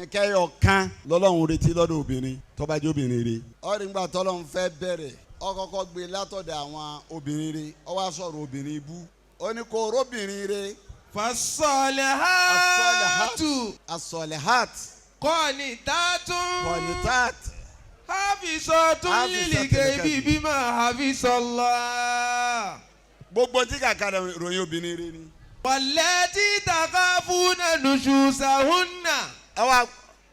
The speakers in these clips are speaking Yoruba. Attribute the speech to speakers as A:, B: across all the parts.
A: Nǹkan ẹyọ kan lọ́lọ́run retí lọ́dọ̀ obìnrin tó bá jẹ́ obìnrin rẹ̀. Ọ̀rìn gbà tọ́lọ́run fẹ́ bẹ̀rẹ̀, ó kọ́kọ́ gbé látọ̀dọ̀ àwọn obìnrin rẹ̀, ó wá sọ̀rọ̀ obìnrin ibú. Ó ní kó róbìnrin rẹ̀.
B: فالصالحات
A: الصالحات
B: قانتات
A: قانتات
B: حافظات
A: حافظات
B: للغيب
A: للغيب.
B: بما حفظ الله.
A: Gbogbo tí kàkà ròyìn obìnrin rẹ̀ ni.
B: واللاتي تخافون نشوزهن.
A: Ọwọ́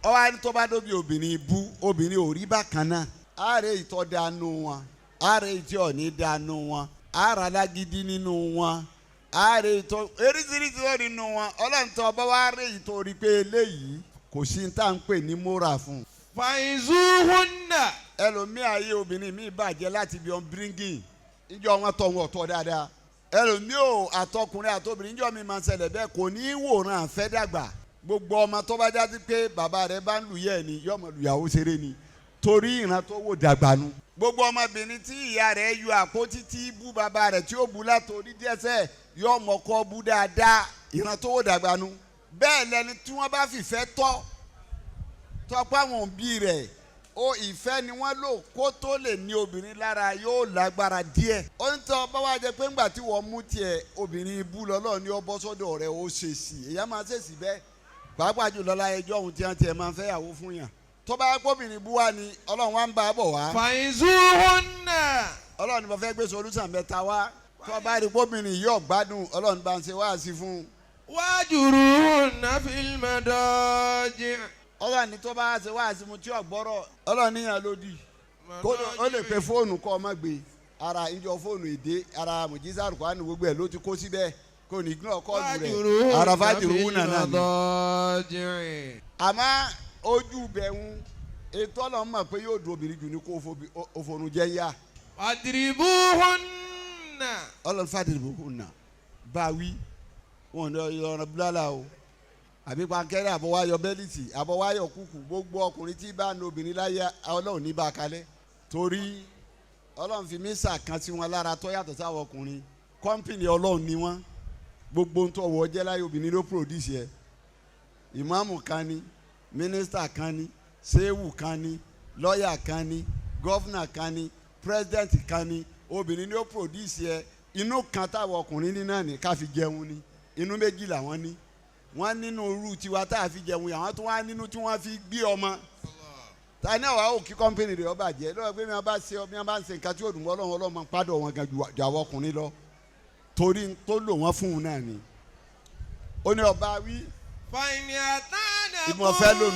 A: ọwọ́ tó bá dóbi obìnrin ibú, obìnrin ò rí bákan náà. Àárẹ̀ ìtọ́ dànù wọn, àárẹ̀ ìtí ọ̀ní dànù wọn, àárẹ̀ alágídí nínú wọn, àárẹ̀ ìtọ́ eríṣiríṣi ó nínú wọn. Ọlọ́run tó ọba wa rẹ̀ ìtọ́ rí pé eléyìí kò sí ní tá à ń pè ní móra fún un.
B: فعظوهن.
A: Ẹlòmíì, ayé obìnrin mi bàjẹ́ láti bí ọ̀n bíríngìn níjọ́ wọn tọ́ wọn ọ̀tọ̀ dáadáa. Ẹlòmíì ò, àtọkùnrin àtobìnrin, níjọ́ mi máa ń ṣẹlẹ̀ bẹ́ẹ̀, kò ní í wòran àfẹ́ dàgbà. Gbogbo ọmọ tó bá jáde pé bàbá rẹ̀ bá ń lù yẹ́ ni yọmọ lùyàwó ṣeré ni, torí ìran tó wò dàgbà nu. Gbogbo ọmọbìnrin tí ìyá rẹ̀ yọ àpótí tí bú bàbá rẹ̀, tí ó bu látòrí díẹ̀sẹ̀, yọ ọmọ kọ́ bú dáadáa, ìran tó wò dàgbà nu. Bẹ́ẹ̀ lẹni tí wọ́n bá fìfẹ́ tọ́ tọpọ àwọn òbí rẹ̀ ó, ìfẹ́ ni wọ́n lò kó tó lè ní obìnrin lára, yóò lágbára díẹ̀. Ó ń tọ́ bá wá jẹ pé ńgbà tí wọ́n mú tiẹ̀ obìnrin ibú lọ́lọ́ ní ọ bọ́ sọ́dọ̀ rẹ̀, ó ṣe sí èyí máa ṣe sí bẹ́ẹ̀, pàápàá jùlọ láyé ẹjọ́ ohun tí wọ́n tiẹ̀ máa ń fẹ́ yàwó fún yàn. Tó bá kóbìnrin bú wá ni Ọlọ́run wá ń bá a bọ̀ wá.
B: فعظوهن.
A: Ọlọ́run ni mo fẹ́ gbé solution mẹ́ta wá. Tó bá rí kóbìnrin yìí ọ̀gbádùn, Ọlọ́run bá ń ṣe wáàsí fún un.
B: واهجروهن في المضاجع.
A: Ọlọ́run ní tó bá ṣe wáàsí mu tí ọ̀gbọ́rọ̀, Ọlọ́run níyàn lódì kó ó lè pe fóònù kọ́ ọ má gbé ara ìjọ fóònù èdè ara mùjísà Kùránì, gbogbo ẹ̀ ló ti kó síbẹ̀, kò ní ignore call rẹ̀, ara فاهجروهن náà ni.
B: المضاجع.
A: Àmọ́ ojú bẹ̀rù ètò Ọlọ́run mọ̀ pé yóò dùn obìnrin jù ní kó òfòrùn jẹ́ yá.
B: واضربوهن.
A: Ọlọ́run فاضربوهن, bá wí wọn ní ọ̀rọ̀ bílálà o àbí pankẹ́rẹ́, àbọ̀wáyọ belt, àbọ̀wáyọ kúkú. Gbogbo ọkùnrin tí bá ń lo obìnrin láyé, Ọlọ́run ní bá a kalẹ̀, torí Ọlọ́run fi mísà kan sí wọn lára tó yàtọ̀ sáwọn ọkùnrin. Company Ọlọ́run ni wọ́n. Gbogbo ń tọ́ wọ jẹ́ láyé, obìnrin ló produce ẹ̀. Ìmáàmù kan ni, mínísítà kan ni, sẹ́wù kan ni, lọ́ọ̀yà kan ni, governor kan ni, president kan ni, obìnrin ni ó produce ẹ̀. Inú kan táwọn ọkùnrin ní náà ní ká fi jẹun ni, inú méjì làwọn ní. Wọ́n nínú irú tiwa tá a fi jẹun, àwọn tó wá nínú tí wọ́n fi gbé ọmọ ta ní àwa ò kí company rẹ̀ ó bàjẹ́ lọ́wọ́ pé mi bá ṣe mi bá ń ṣe nǹkan tí yóò dùn mọ́ Ọlọ́run, Ọlọ́run máa ń pàdọ̀ wọn gan ju àwọn ọkùnrin lọ, torí tó lò wọ́n fún un náà ni. Ó ní ọba wí.
B: فإن أطعنكم.
A: Ìmọ̀ fẹ́ lónìí.